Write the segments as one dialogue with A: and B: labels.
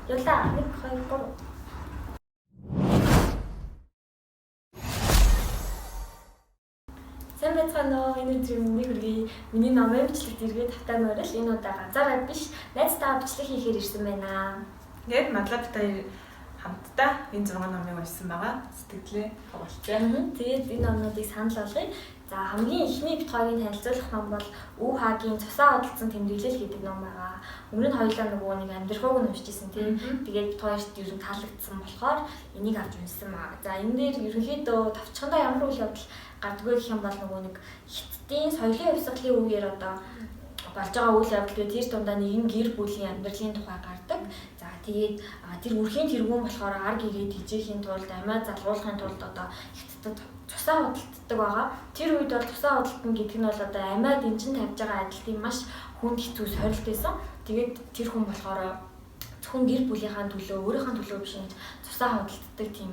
A: Явлаа. 1 2 3. Сайн байцгаана уу? Энэ өдрийн мэндийг хүргэе. Миний номын бичлэгт эргээд тавтай морил энэ удаа ганцаараа биш, найзтайгаа бичлэг хийхээр ирсэн байна.
B: Ингээд Мадлаа бит хоёр хамтдаа энэ 6 номыг уншсан байгаа. Сэтгэлээ хавуулцаа.
A: Тэгээд энэ номнуудыг санал болгоё. За, хамгийн эхний бит хоёрын танилцуулах ном бол Үу хаагийн цусаа одолцсон тэмдэглэл гэдэг ном байгаа. Өмнө нь хоёулаа нөгөө нэг амьдрахууг нь уншиж ирсэн тийм. Тэгээд бит хоёрт ер нь таалагдсан болохоор энийг авч уншсан байгаа. За, энэ дээр ерөнхийдөө товчхондоо ямар үйл явдал гардаг вэ гэх юм бол нөгөө нэг хиттийн соёлын хувьсгалын үеэр одоо болж байгаа үйл явдал бай, тэр дундаа нэгэн гэр бүлийн амьдралын тухай гардаг. За, тэгээд тэр үрхийн тэргүүн болохоор ар гэрээ тэжээхийн тулд, амиа залгуулахын тулд одоо хятадд цусаа худалддаг байгаа. Тэр үед бол цусаа худалдана гэдэг нь бол одоо амиа дэнчин тавьж байгаа ажилтны маш хүнд хэцүү сорилт байсан. Тэгээд тэр хүн болохоор зөвхөн гэр бүлийнхаа төлөө, өөрийнхөө төлөө биш ингэж цусаа худалддаг тийм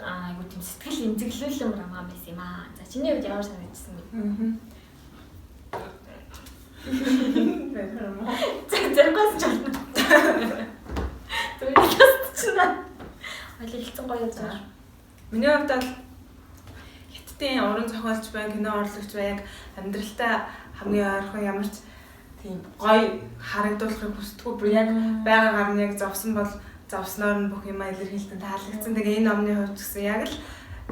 A: айгуу тийм сэтгэл эмзэглүүлэн роман байсан юм аа. За, чиний хувьд ямар санагдсан бэ? За, зэрэггүйс ч болно. Зүгээр тасчихна. Аль хэлсэн гоё юм.
B: Миний хувьд бол хятадын уран зохиолч бай, кино орлогч бай, яг амьдралтай хамгийн ойрхон ямар ч тийм гоё харагдуулахыг хүсдэггүй. Бүр яг байгаагаар нь яг зовсон бол зовсноор нь бүх юмаа илэрхийлсэн таалагдсан. Тэгээ энэ номны хувьд гэсэн яг л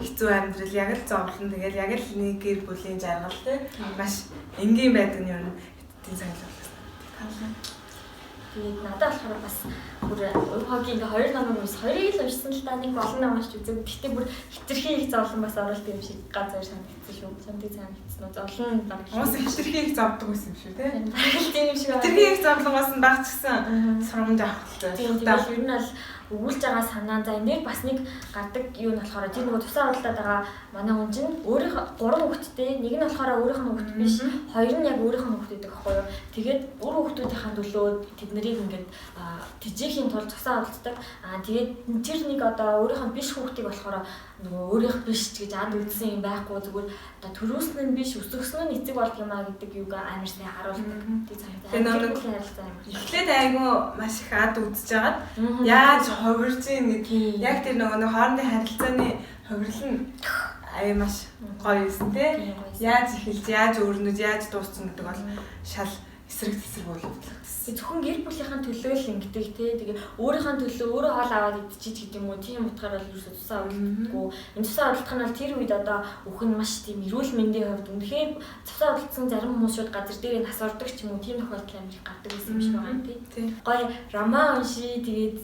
B: хэцүү амьдрал, яг л зовлон, тэгэл яг л нэг гэр бүлийн жаргал тий маш энгийн байдаг нь ер нь хятадын соёл болсон.
A: Тэгээд надад болохоор бас бүр Уйхогийн ингээ хоёр номыг уншсан. Хоёрыг л уншсан л та, нэг олон ном уншиж үзээгүй. Гэхдээ бүр хитрхи их зовлон бас оруулт юм шиг ганц хоёр санагдсан шүү. Чамдыг санагдсан уу? Зовлон баг.
B: Уус хитрхи их зовдөг байсан юм шүү тий.
A: Бараг л тийм юм шиг байна.
B: Хитрхи их зовлонгоос нь баг ч гэсэн сургамж авах хэрэгтэй.
A: Тийм, тэгэл ер нь бол өгүүлж байгаа санаа. За, энэ дээр бас нэг гардаг юу нь болохоор тэр нөгөө тусаа худалдаад байгаа манай хүн чинь өөрийнх гурван хүүхэдтэй. Нэг нь болохоор өөрийнх нь хүүхэд биш, хоёр нь яг өөрийнх нь хүүхэд байдаг байхгүй юу. Тэгээд үр хүүхдүүдийнхээ төлөө тэднийг ингээд тэжээхийн тулд тусаа худалддаг. Тэгээд тэр нэг одоо өөрийнх нь биш хүүхдийг болохоор нөгөө өөрийнх биш ч гэж ад үзсэн юм байхгүй, зүгээр одоо төрөөсөн нь биш, өсгсөн нь эцэг болд юм а гэдэг юуг амар сайн харуулдаг. Тэг санагдаа.
B: Тэр нэг
A: харилцаа амар.
B: Эхлээд айгүй маш их ад үзэж хагаад яаж хувирж ийн гэдэг яг тэр нөгөө нэг хоорондын харилцааны хувирлал нь аяа маш гоё юмсан тий. Яаж эхэлж, яаж өрнөж, яаж дууссан гэдэг бол шал эсрэг тесрэг үйл явдал.
A: Зөвхөн гэр бүлийнхээ төлөө л ингэдэг тий. Тэгээ өөрийнхөө төлөө өөрөө хоол аваад идчихэж гэдэг юм уу? Тийм утгаараа л ерөөсөө тусаа худалддаггүй. Энэ тусаа худалдах нь бол тэр үед одоо үхэн маш тийм эрүүл мэндийн хувьд үнэхээр тусаа худалдсан зарим хүмүүс шууд газар дээр нас ордог ч юм уу, тийм тохиолдол амар их гардаг байсан юм шиг байгаа юм тий. Гоё роман уншия, тэгээд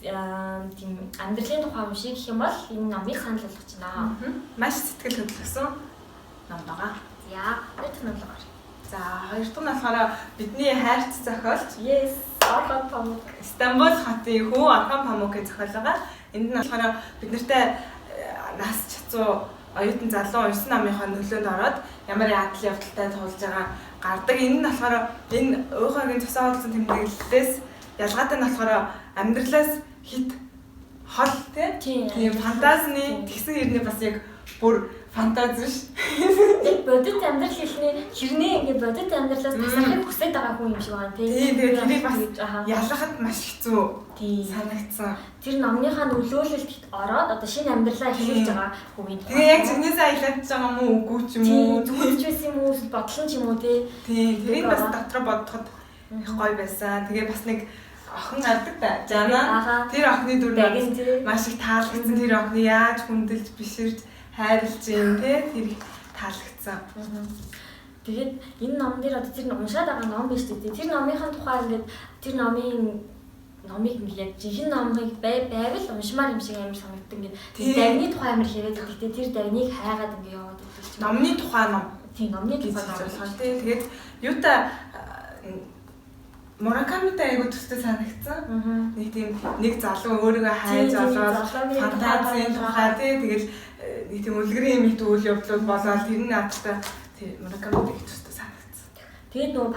A: тийм амьдралын тухай уншия гэх юм бол энэ номыг санал болгож байна.
B: Маш сэтгэл хөдлөсөн ном байгаа.
A: За, хоёр дахь ном руу оръё.
B: За, хоёр дахь нь болохоор бидний хайрт зохиолч
A: Yes, Орхон Памук.
B: Стамбул хотын хүү Орхон Памукийн зохиол байгаа. Энд нь болохоор бид нартай нас чацуу оюутан залуу уншсан номынхаа нөлөөнд ороод ямар адал явдалтай туулж байгаа гардаг. Энэ нь болохоор энэ Уйхогийн цусаа худалсан тэмдэглэлээс ялгаатай нь болохоор амьдралаас хит хол тийм фантазны тэгсэн хэрнээ бас яг бүр фантаз биш.
A: Яг бодит амьдрал хэлнэ хэрнээ ингээд бодит амьдралаас тасрахыг хүсэж байгаа хүн юм шиг байна тий.
B: Тийм, тэгээд тэрийг бас ялахад маш хэцүү санагдсан.
A: Тэр номныхаа нөлөөлөлт ороод одоо шинэ амьдралаа эхлүүлж байгаа хүүгийн тухай.
B: Тэгээ яг зинээсээ аялаад байгаа юм уу үгүй ч юм уу?
A: Зүгтж байсан юм уу эсвэл бодлон ч юм уу тий.
B: Тийм, тэрийг бас дотроо бодоход их гоё байсан. Тэгээ бас нэг охин гардаг та. Жана. Тэр охины дүр маш их таалагдсан. Тэр охины яаж хүндэлж биширж хайрлж юм те, тэр их таалагдсан.
A: Тэгээд энэ ном дээр одоо тэр уншаад байгаа ном биш үү? Тэр номынхаа тухай ингээд тэр номын номыг ингээд яг жинхэнэ номыг байвал уншмаар юм шиг амар санагддаг. Ингээд дагны тухай амар яриад байдаг. Гэтэ тэр дагныг хайгаад ингээд яваад байдаг ч юм.
B: Номны тухай ном.
A: Тийм, номны тухай ном
B: болохоор тий. Тэгээд юутай Муракамитай айгуу төстэй санагдсан. Нэг тийм нэг залуу өөрийгөө хайж олоод фантазийн тухай тий, тэгэл нэг тийм үлгэрийн мэт үйл явдлууд болоод тэр нь надтай тий Муракамитай их төстэй санагдсан.
A: Тэгээд нөгөө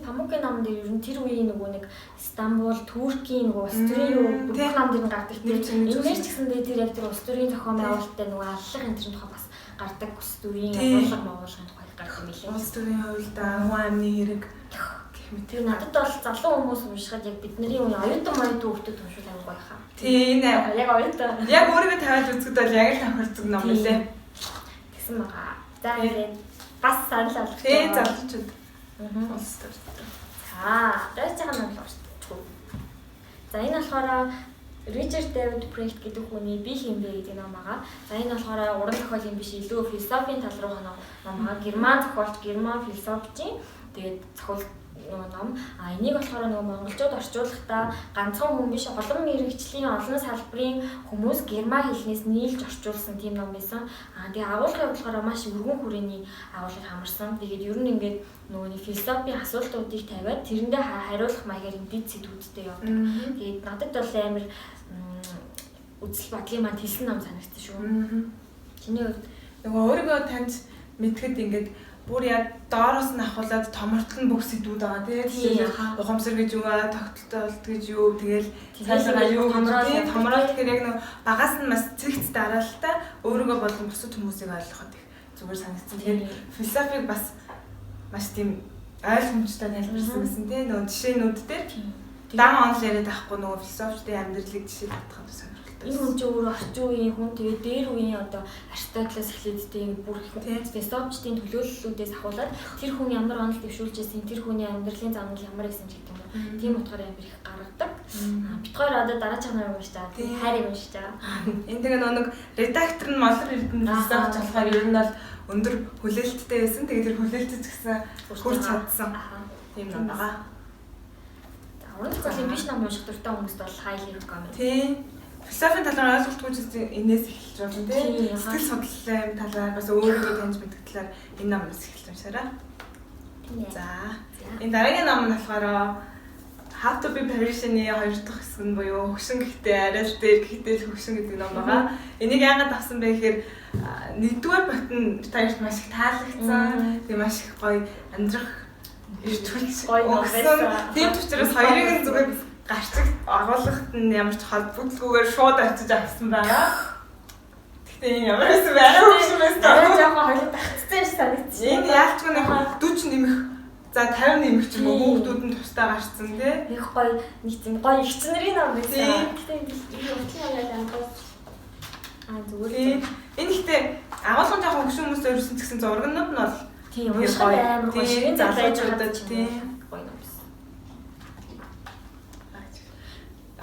A: Памукийн ном дээр ер нь тэр үеийн нөгөө нэг Стамбул, Туркийн нөгөө улс төрийн юу бүх ном дээр нь гардаг. Энэ нэр ч гэсэндээ тэр яг тэр улс төрийн зохион байгуулалттай нөгөө аллах энэ тухай бас гардаг, улс төрийн агуулга монгуулгын тухай гардаг юм билээ.
B: Улс төрийн хувилдаа, хүн амны хэрэг гэх мэт.
A: Тэгээ надад бол залуу хүмүүс уншихад яг бидний үеийн оюутан моётон хүүхдүүд уншвал аягүй гоё хаа.
B: Тийм ээ.
A: Яг оюутан.
B: Яг өөрийгөө тавиад үзэхэд бол яг л тохирдог ном лээ.
A: Тэгсэн байгаа. За ингээд бас санал болгох.
B: Тийм залуучууд. Улс төр.
A: За, дараагийн ном л уншчихгүй. За энэ болохоор Ричард Дэвид Брехт гэдэг хүний Би хэн бэ гэдэг ном байгаа. За энэ болохоор уран зохиолын биш илүү философийн тал руу ном байгаа. Герман зохиолч, герман философчийн тэгээд зохиол нөгөө ном. А энийг болохоор нөгөө монголчууд орчуулахдаа ганцхан хүн биш олон мэрэгжлийн олон салбарын хүмүүс герман хэлнээс нийлж орчуулсан тийм ном байсан. А тэгээ агуулгын болохоор маш өргөн хүрээний агуулгыг хамарсан. Тэгээд ер нь ингээд нөгөө нэг философийн асуултуудыг тавиад тэрэндээ хариулах маягаар юм дэд сэдвүүдтэй явдаг. Тэгээд надад бол амар үзэл бодлын маань хэлсэн ном санагдсан шүү. Чиний хувьд
B: нөгөө өөрийгөө таньж мэдхэд ингээд бүр яг доороос нь ахуулаад томортол нь бүх сэдвүүд байгаа тий. Жишээлбэл ухамсар гэж юу аа, тогтолтой болт гэж юу, тэгэл цаашаа юу тий, томрол гэхээр яг нэг багаас нь бас цэгц дараалалтай өөрийгөө болон бусад хүмүүсийг ойлгоход их зүгээр санагдсан. Тэгэхээр философиг бас маш тийм ойлгомжтой тайлбарласан гэсэн тий. Нөгөө жишээнүүд дээр дан онл яриад авахгүй нөгөө философчдын амьдралыг жишээ татхад сонирхолтой.
A: Энэ хүн чинь өөрөө орчин үеийн хүн, тэгээд дээр үеийн одоо Аристотелээс эхлээд тийм бүр философчдын төлөөллүүдээс ахуулаад тэр хүн ямар онол дэвшүүлж байсан, тэр хүний амьдралын зам нь ямар байсан ч гэдэг юм уу. Тийм утгаар амар их гаргадаг. Бит хоёр одоо дараачих ном уншиж байгаа. Тийм хайрыг уншиж байгаа.
B: Энэ тэгээ нэг редактор нь Молор Эрдэнэ философч болохоор ер нь бол өндөр хүлээлттэй байсан. Тэгээд тэр хүлээлтэд ч гэсэн хүрч чадсан. Тийм ном байгаа.
A: За уран зохиолын биш ном унших дуртай хүмүүст бол highly recommend.
B: Тийм. Философийн талаар ойлголтгүй ч энэс эхэлж болно тий. Сэтгэл судлалын талаар бас өөрийгөө таньж мэдэх талаар энэ номоос эхэлж уншаарай. За. Энэ дараагийн ном нь болохоор How to be Parisian-ы хоёр дахь хэсэг нь буюу хөгшин гэхдээ арай л дээр гэхдээ л хөгшин гэдэг ном байгаа. Энийг яагаад авсан бэ гэхээр нэгдүгээр багт нь бид хоёрт маш их таалагдсан. Тэгээ маш их гоё амьдрах эрч хүч
A: гоё ном байсан.
B: Тийм ч учраас хоёрыг нь зүгээр гарчиг агуулгад нь ямар ч холбогдолгүйгээр шууд очиж авсан байгаа. Гэхдээ энэ ямар байсан бэ? Арай хөгшин байсан.
A: Арай жоохон хоёул татцсан юм шиг санагдчих.
B: Энэ яалчгүй нэг 40 нэмэх за 50 нэмэх ч юм уу хүүхдүүд нь тусдаа гарцсан тий.
A: Их гоё нэг тийм гоё эгч нарын ном байсан. Гэхдээ энэ уртлын яваад амгаас аа зүгээр.
B: Энэ ихтэй агуулгын жоохон хөгшин хүмүүс зориулсан ч гэсэн зургнууд нь бол
A: тийм уншихад амар гоё ширийн
B: залуучуудад тийм
A: гоё ном байсан.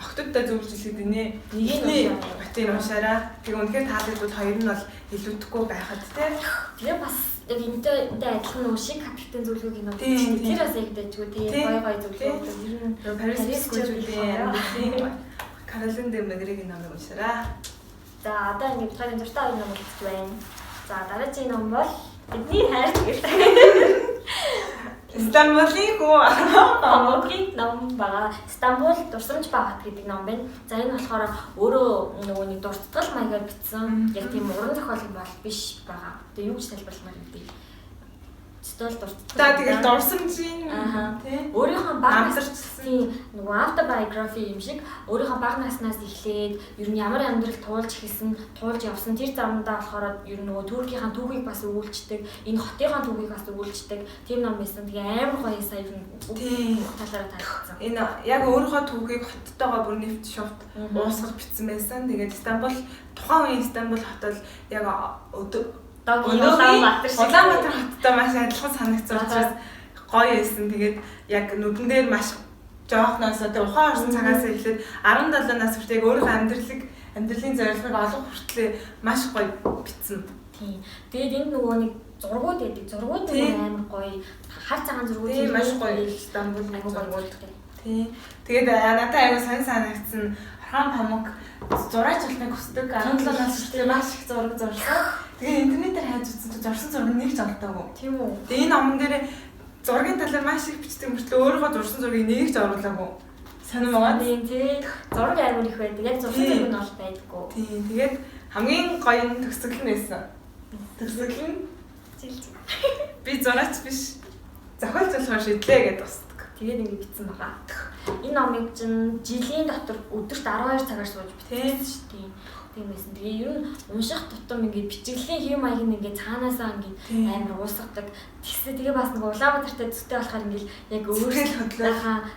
B: Охтуудтай зөвлөж хэлэхэд инээ нэгний батын уншаараа. Тэг үнэхээр таалагдвал хоёр нь бол илүүдэхгүй байхад тий.
A: Тэгээ бас яг энэтэй адилхан нөгөө шиг капитан зөвлөгөө кино. Тэр бас яг дэжгүй тий. Гоё гоё зөвлөгөө. Ер
B: нь Парис гүжүүдийн амьдралын Каролин де Мегрегийн номыг уншаараа.
A: За одоо ингэ битгарын дуртай хоёр ном болчих байна. За дараагийн ном бол бидний хайр гэдэг.
B: Стамбулын хүү
A: Памукийн ном байгаа. Стамбул дурсамж ба хот гэдэг ном байна. За энэ болохоор өөрөө нөгөө нэг дуртгал маягаар бичсэн. Яг тийм уран зохиол юм бол биш байгаа. Тэгээ юу гэж тайлбарламаар юм бэ? Стол дуртгал.
B: За тэгэл дурсамжийн тий.
A: Өөрийнхөө бага насны нөгөө автобиографи юм шиг өөрийнхөө бага наснаас эхлээд ер нь ямар амьдрал туулж эхэлсэн, туулж явсан тэр замдаа болохоор ер нь нөгөө Туркийнхаа түүхийг бас өгүүлждэг, энэ хотынхаа түүхийг бас өгүүлждэг тийм ном байсан. Тэгээ амар гоё сая ер нь бүх талаараа таалагдсан.
B: Энэ яг өөрийнхөө түүхийг хоттойгоо бүр нэвт шувт уусгаж бичсэн байсан. Тэгээд Стамбул тухайн үеийн Стамбул хот бол яг
A: Улаанбаатар
B: шиг Улаанбаатар хоттой маш адилхан санагдсан учраас гоё байсан. Тэгээд яг нүдэн дээр маш жоохноос одоо ухаан орсон цагаас эхлээд 17 нас хүртэл яг өөрийнхөө амьдралын зорилгыг олох хүртлээр маш гоё бичсэн.
A: Тийм. Тэгээд энд нөгөө нэг зургууд байдаг. Зургууд нь амар гоё. Хар цагаан зургууд
B: тийм маш гоё. Стамбул зургууд. Тийм. Тэгээд надад аягүй сонь санагдсан. Орхон Памук зураач болохыг хүсдэг. 17 нас хүртэл маш их зураг зурсан. Тэгээ интернетээр хайж үзсэн чинь зурсан зураг нэг ч олдоогүй.
A: Тийм үү.
B: Тэгээ энэ номон дээр зургийн талаар маш их бичдэг мөртлөө өөрийнхөө зурсан зургийг нэг ч оруулаагүй. Сонирм байгаа.
A: Тийм тий. Зураг амар их байдаг. Яг зурсан зураг нь бол байдаггүй.
B: Тийм. Тэгээд хамгийн гоё нь төгсгөл нь байсан. Төгсгөл нь
A: жилж.
B: Би зураач биш. Зохиолч болохоор шийдлээ гэдээ босдог.
A: Тэгээд ингэ бичсэн байгаа. Энэ номыг чинь жилийн дотор өдөрт 12 цагаар сууж бичсэн шүү дээ. Тийм байсан. Тэгээ ер нь унших тутам ингээд бичиглэлийн хэв маяг нь ингээд цаанаасаа ингээд амар уусгадаг. Тэгсээ тэгээ бас нэг Улаанбаатартай төстэй болохоор ингээд яг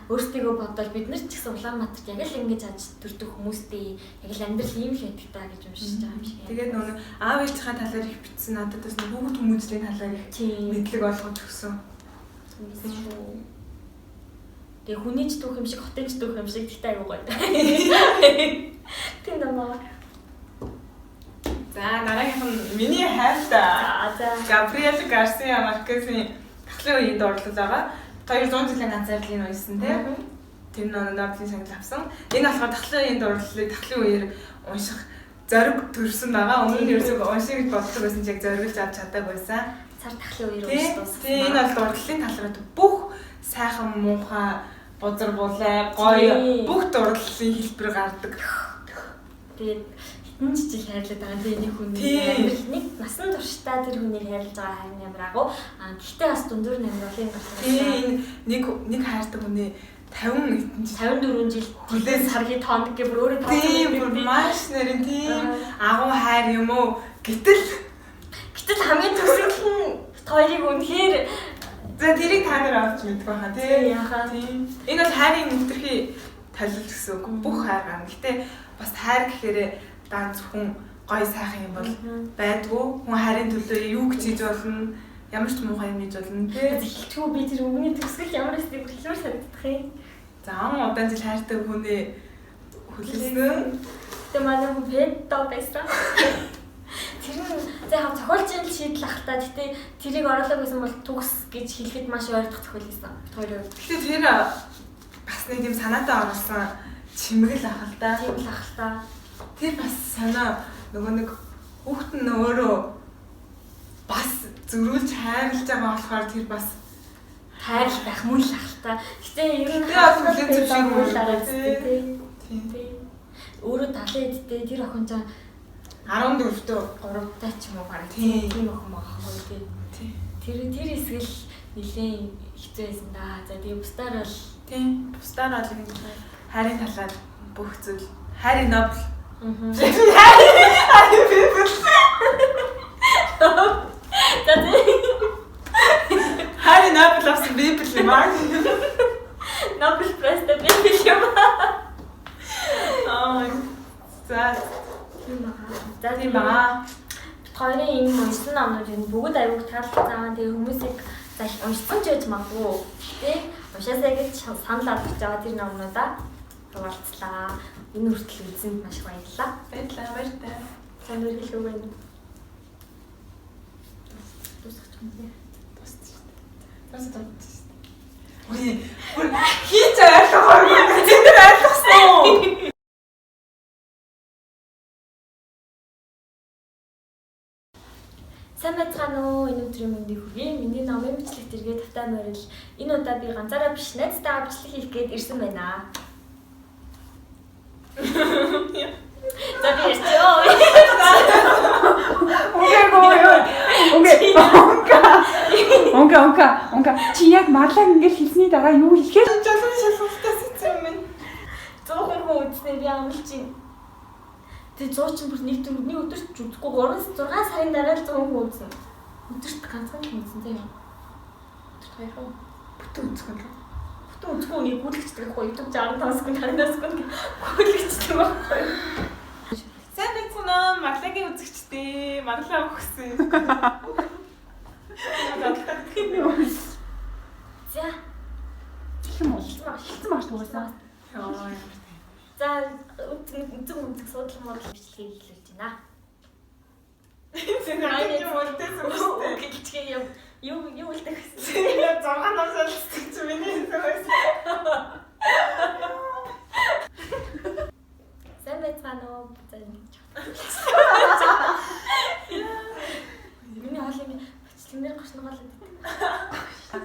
A: өөрсдийгөө бодвол бид нар ч гэсэн Улаанбаатарт яг л ингэж аж төрдөг хүмүүстэй яг л амьдрал ийм л байдаг та гэж уншиж байгаа юм шиг.
B: Тэгээд нөгөө аав ээжийнхээ талаар их бичсэн, надад бас хүүхд хүмүүжлийн талаар их мэдлэг олгож өгсөн.
A: Тэгээ хүний ч түүх юм шиг, хотын ч түүх юм шиг тэгтээ аягүй гоё. Тийм даа.
B: За дараагийнх нь миний хайртай. Габриэл Гарсиа Маркесийн тахлын үеийн дурлал байгаа. 200 жилийн ганцаардлын уйсан тийм. Тэр нь Нобелийн шагнал авсан. Энэ болохоор тахлын үеийн дурлалыг тахлын үеэр унших зориг төрсөн байгаа. Өмнө нь ерөөсөө унших гэж боддог байсан ч яг зориглож авч чадаагүй байсан.
A: Цар тахлын үеэр уншиж дууссан.
B: Тийм, энэ бол дурлалын талаар бүх сайхан муухай бузар булай гоё бүх дурлалын хэлбэр гардаг.
A: Тэгээд хэдэн жил хайрлаад байгаа тийм нэг хүний амьдрал нэг насан туршдаа тэр хүнийг хайрлаж байгаа харин ямар агуу. А гэхдээ бас дундуур нь амар олон юм гарсан.
B: Тийм, нэг хайртай хүний 50 хэдэн жил
A: 54 жил хүлээс саргийн тоон гэх бүр өөрөө
B: тооцсон. Тийм, маш нэрэн тийм агуу хайр юм уу? Гэтэл
A: хамгийн төгсгөл нь хоёрыг үнэхээр
B: за тэрийг та нар авч мэдгүй хаа тий. Тийм. Энэ бол хайрын нэвтрхий талил гэсэн үг. Бүх хайр гарна. Гэтэ бас хайр гэхээр дан зөвхөн гоё сайхан юм бол байдгүй. Хүн хайрын төлөө юу гэж хийж болно, ямар ч муухай юм хийж болно тий.
A: Хэлчихүү би тэр үгний төгсгөл ямар өстэй хэлмээр санагдах юм.
B: За он удаан жил хайртай хүнээ хүлээсэн.
A: Тэгээ манай хүн педо байсан. Тэр нь за яг зохиолчийн л шийдэл ах та. Гэтэ тэрийг оруулаг байсан бол төгс гэж хэлэхэд маш ойртох зохиол байсан. Хоёроо.
B: Гэтэ тэр бас нэг юм санаатай оруулсан чимэгэл ах л да.
A: Тийм л ах л та.
B: Тэр бас санаа нөгөө нэг хүүхэд нь өөрөө бас зөрүүлж хайрлаж байгаа болохоор тэр бас
A: хайрлах байх мөн л ах л та. Гэтэ ер нь
B: хүлээн зөвшөөрөх
A: тий. Тийм. Өөрөө 70 эдтэй тэр охин чинь
B: 14-төө
A: 3-тай ч юм уу бараг тийм охин байгаа байхгүй тий. Тэр хэсэг л нэлээд хэцүү байсан да. За тэгээ бусдаар бол
B: тийм бусдаар бол энэ хайрын талаар бүх зүйл хайрын Нобел. Хайрын Библ.
A: За тий.
B: Хайрын Нобел авсан Библ юм аа.
A: Нобел прайстай Библ юм аа.
B: Аа. За
A: тийм байгаа. За
B: тийм байгаа.
A: Бид хоёрын энэ уншсан номнууд ер нь бүгд аягүй таалагдсан. Тэгээ хүмүүсийг за уншсан ч байж магадгүй. Гэтэ уншаасаа гэж санал болгож байгаа тэр номнуудаа хуваалцлаа. Энэ хүртэл үзсэнд маш их баярлалаа.
B: Баярлалаа, баяртай.
A: Сайн үргэлж үг байна. Дуусгах юм бэ?
B: Дуусчих шүү дээ. Дуусчих шүү дээ. Үгүй, бүр хийж ойлгохоор тэр ойлгосон уу?
A: Сайн байцгаана уу? Энэ өдрийн мэндийг хүргэе. Миний номын бичлэг тэргээ тавтай морил. Энэ удаа би ганцаараа биш найзтайгаа бичлэг хийх гээд ирсэн байна. За би ирчихөө.
C: Унга. Чи яг Марлаг ингэж хэлсний дараа юу хэлэхээр
B: жолон шалгалтаас хэцүү юм байна.
A: 100 хүн үзснээр би амлж байна. Тэгээ 100 ч бүр нэг нэг өдөрт ч үзэхгүй 3 6 сарын дараа л 100 хүн үзсэн. Өдөрт ганцхан л үзсэн заяа. Өдөрт хоёр хүн.
B: Бүтэн үзэх үү?
A: Бүтэн үзэхгүй нэг гүйлгэждэг байхгүй YouTube 65 секунд 15 секунд гүйлгэждэг байхгүй.
B: Сайн байцгаана уу? Марлагийн үзэгчдээ. Марлаа өгсөн.
A: За.
C: Хэлсэн үү? Хэлсэн маш тугасаа.
A: За үзэг үзэг судлал модлал бичлэгийг эхлүүлж байна.
B: Энэ юм үлдээсэн үү?
A: Гэлчгээ юм юу үлдэх гэсэн.
B: 6 ном солилцсон чи миний хэлсэн байсан.
A: Сайн байцгаана уу? За. Миний хоол юм бичлэгнэр гошноголоод идэв.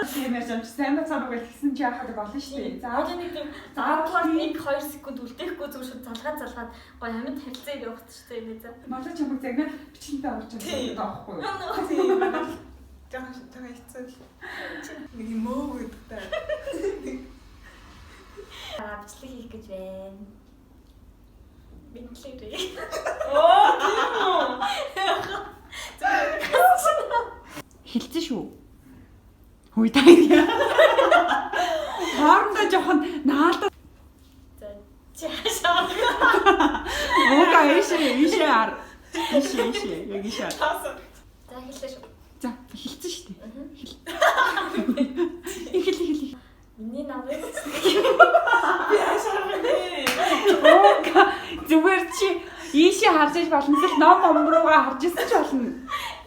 C: Тийм ярьж амч сайн байцгаана уу гэж хэлсэн чи яхад болно шүү дээ.
A: За нэг тийм заавал 1 2 секунд үлдээхгүй зүгээр шууд залгаад гоё амьд харилцаа явах шүү дээ энэ за.
C: Малаа чамаг загнаа бичлэнтэй орж байгаа байхгүй юу?
B: Тийм. Жохон жохон хэцүү л. Нэг юм мөө гэдэг та.
A: Аа, бичлэг хийх гэж байна. Мэдлэг.
B: Оо, тийм үү?
C: Хилцэн шүү. Хүй та яа. Хоорондоо жоохон наалдаа.
A: За, чи хашаа.
C: Ууга ийшээ ийшээ ар. Ийшээ ийшээ яг ийшээ. ар.
B: Таасан.
A: За, хэллээ шүү.
C: За хилцэн шүү дээ. Ихэл ихэл.
A: Миний намыг
B: Би хашаа нэ.
C: Ууга зүгээр чи ийшээ харж иж болно эсвэл ном ном руугаа харж исэн ч болно.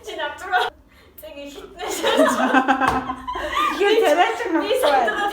A: чи над руу. Зэг хитнэ шаарч.
C: Тэгэхээр царай чи
A: Би
C: нөхөй.
A: сандгаа